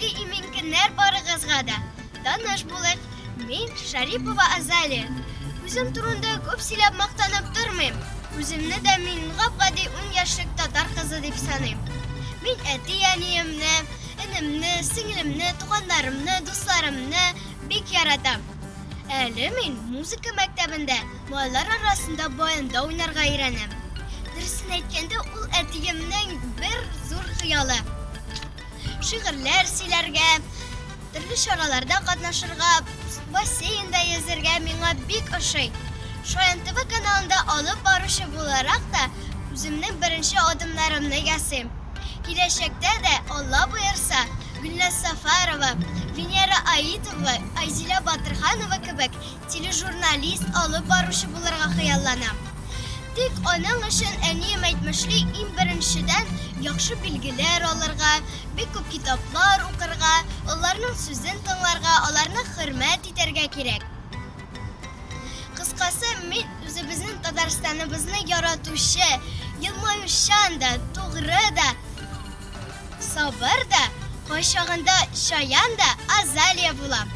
Изге имин көннәр барыгызга да. Таныш булыйк. Мин Шарипова Азалия. Үзем турында күп сөйләп мактанып тормыйм. Үземне дә мин гап-гади ун яшьлек татар кызы дип саныйм. Мин әти-әниемне, энемне, сеңлемне, туганнарымны, дусларымны бик яратам. Әле мин музыка мәктәбендә малайлар арасында баянда уйнарга өйрәнәм. Дөресен әйткәндә, ул әтиемнең бер зур хыялы. Шигырьләр сөйләргә, төрле чараларда катнашырга, бассейнда йөзергә миңа бик ошый. Шаян ТВ каналында алып баручы буларак та үземнең беренче адымнарымны ясыйм. Киләчәктә дә, Алла боерса, Гөлназ Сафарова, Венера Аитова, Айзилә Батырханова кебек тележурналист, алып баручы булырга хыялланам. Тик аның өчен, әнием әйтмешли, иң беренчедән, яхшы билгеләр алырга, бик күп китаплар укырга, олыларның сүзен тыңларга, аларны хөрмәт итәргә кирәк. Кыскасы, мин үзебезнең Татарстаныбызны яратучы, елмаючан да, тугры да, сабыр да, кайчагында чаян да Азалия булам.